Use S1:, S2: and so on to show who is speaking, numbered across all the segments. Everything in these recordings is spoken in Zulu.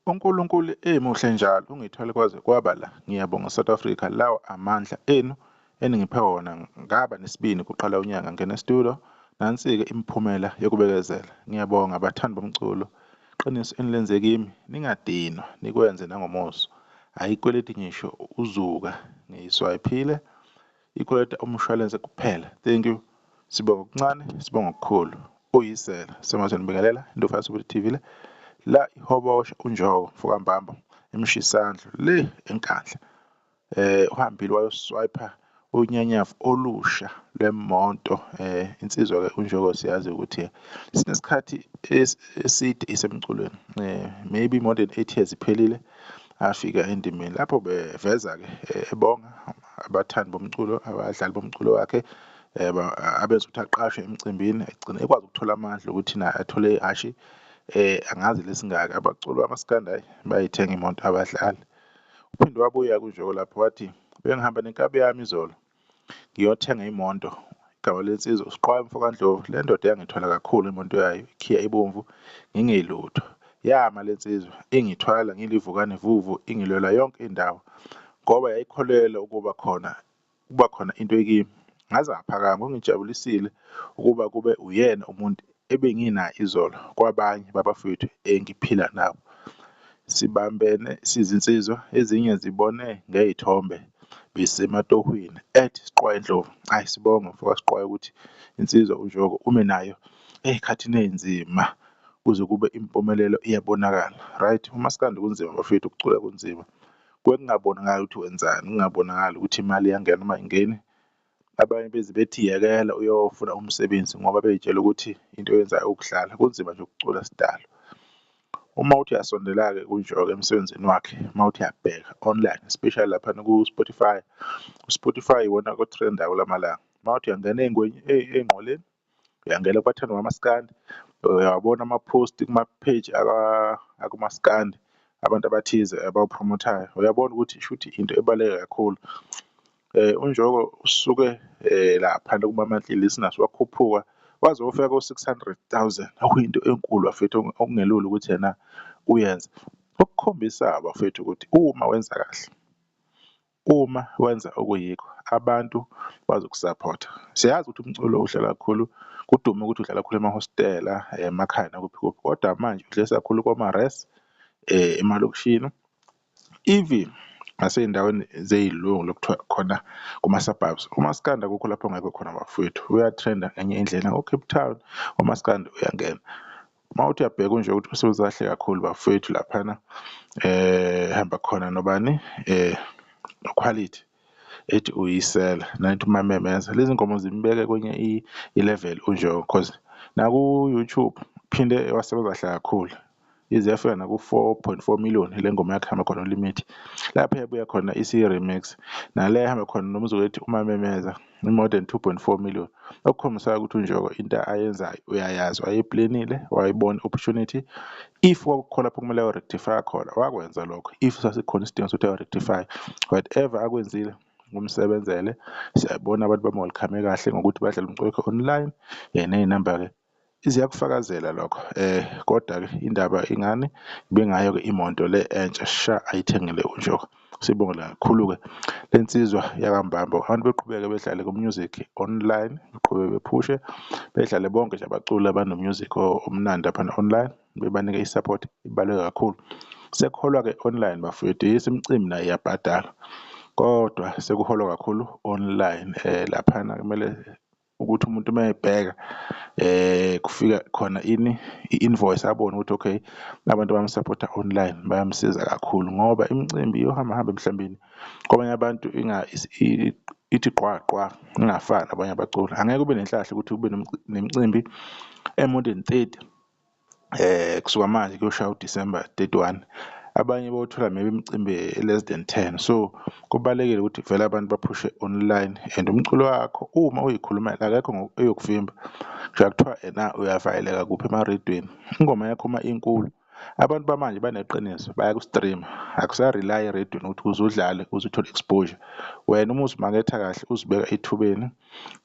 S1: UNkulunkulu emuhle njalo ungithwale kwaze kwaba la, ngiyabonga South Africa lawa amandla enu eningiphe wona ngaba nesibindi kuqala unyaka ngena e-studio nansi-ke imiphumela yokubekezela. Ngiyabonga bathandi bomculo, qiniso enilenze kimi ningadinwa nikwenze nangomuso. Ayikweleti ngisho uzuka ngiyiswayiphile ikweleta umshwalense kuphela. Thank you. Sibonga okuncane, sibonga okukhulu. Uyisela sengathi nibingelela Indlovu Yasebuthi TV le la ihobosha uNjoko mfokaMbambo emshisandlu le eNkandla uhambile wayoswiper unyanyavu olusha lwemonto insizwa ke uNjoko siyazi ukuthi sinesikhathi eside isemculweni maybe more than 8 years iphelile afika endimeni lapho beveza ke ebonga abathandi bomculo abadlali bomculo wakhe abenza ukuthi aqashwe emcimbini egcine ekwazi ukuthola amandla ukuthi naye athole ihhashi angazi lesingaka abaculi bamaskandi hayi bayithenga imoto abadlali. Uphinde wabuya kuNjoko lapho wathi bengihamba nenkabi yami izolo ngiyothenga imoto igama lensizwa uSiqwayi mfokaNdlovu le ndoda yangithwala kakhulu imoto yayo ikhiya ibomvu ngingeyilutho yama le nsizwa ingithwala ngilivukane vuvu ingilwela yonke indawo ngoba yayikholelwa ukuba khona kuba khona into ekimi ngaze ngaphakama kungijabulisile ukuba kube uyena umuntu ebenginaye izolo kwabanye babafowethu engiphila nabo. Sibambene sizinsizwa ezinye zibone ngey'thombe besematohwini ethi Siqwayi Ndlovu. Hhayi sibonge mfoka Siqwayi ukuthi insizwa uNjoko ume nayo ey'khathini ey'nzima kuze kube impumelelo iyabonakala. Right, umaskandi kunzima bafethu ukucula kunzima. Kuke kungabonakali ukuthi wenzani, kungabonakali ukuthi imali iyangena noma ayingeni. Abanye beze bethi yekela uyofuna umsebenzi ngoba bey'tshela ukuthi into oyenzayo ukudlala, kunzima nje ukucula sidalo. Uma uthi uyasondela-ke kuNjoko emsebenzini wakhe, uma uthi uyabheka online, especially laphana ku-Spotify, u-Spotify iwona o-trend-ayo kulamalanga. Uma uthi uyangena ey'ngqoleni uyangena kubathandwa bamaskandi uyawabona ama-post kuma-page akumaskandi abantu abathize abawuphromothayo uyabona ukuthi shuthi into ebaluleke kakhulu. UNjoko usuke laphana kuma-monthly listeners wakhuphuka waze wofika ko-600,000 okuyinto enkulu bafethu okungelula ukuthi yena uyenze. Okukhombisa bafethu ukuthi uma wenza kahle uma wenza okuyikho abantu bazokusaphotha. Siyazi ukuthi umculo udlala kakhulu kudume ukuthi udlala kakhulu emahostela, emakhaya nakuphi kuphi kodwa manje udlulisa kakhulu koma-res emalokishini even nasey'ndaweni zey'lungu lokuthiwa khona kuma-suburbs. Umaskandi akukho lapho ongekho khona bafowethu uya-trend-a ngenye indlela o-Cape Town umaskandi uyangena. Uma uthi uyabheka nje ukuthi usebenza kahle kakhulu bafowethu laphana hamba khona nobani noQuality ethi uyisela nathi umamemeza lezi ngoma zimbeke kwenye i-level uNjoko cause naku-YouTube phinde wasebenza kahle kakhulu. Ize yafika naku-4.4 million le ngoma yakhe ihamba khona uLimit lapho yabuya khona isi-remix nale ehamba khona noMzwakhe uMamemeza i-more than 2.4 million okukhombisayo ukuthi uNjoko into ayenzayo uyayazi wayeplanile wayibona i-opportunity if kwakukhona lapho kumele ayo-rectify khona wakwenza lokho if sasikhona isidingo sokuthi ayo-rectify whatever akwenzile kumsebenzele siyabona abantu bam-welcome kahle ngokuthi badlale umculo wakhe online ney'namba-ke ziyakufakazela lokho kodwa-ke indaba ingane ibingayo-ke imoto le entsha sha ayithengele uNjoko. Sibonge kakhulu-ke le nsizwa yakaMbambo abantu beqhubeke bedlale ku-music online beqhubeke bephushe bedlale bonke nje abaculi abano-music omnandi laphana online bebanike i-support ibaluleke kakhulu. Sekuholwa-ke online bafowethu yes imicimbi nayo iyabhadala kodwa sekuholwa kakhulu online laphana kumele ukuthi umuntu uma ebheka kufika khona ini i-invoice abone ukuthi okay abantu abamsaphotha online bayamsiza kakhulu ngoba imicimbi iyohamba hambe emhlabeni kwabanye abantu ithi qwa qwa ingafani nabanye abaculi. Angeke ube nenhlahla ukuthi ube nemicimbi e-more than 30 kusuka manje kuyoshaya uDisemba 31 abanye bothola maybe imicimbi less than 10 so kubalulekile ukuthi vele abantu baphushe online and umculo wakho uma uyikhulumela akekho eyokuvimba njengoba kuthiwa ena uyavayeleka kuphi emarediyweni ingoma yakho uma inkulu abantu bamanje baneqiniso bayaku-stream-a akusa-rely erediyweni ukuthi uze udlale uze uthole exposure wena uma uzimaketha kahle uzibeka ethubeni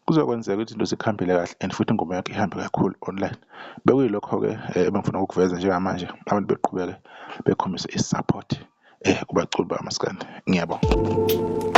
S1: kuzokwenzeka ukuthi izinto zikuhambele kahle and futhi ingoma yakho ihambe kakhulu online. Bekuyilokho-ke ebengifuna ukukuveza njengamanje abantu beqhubeke Bekhombise i-support kubaculi bakamaskandi. Ngiyabonga.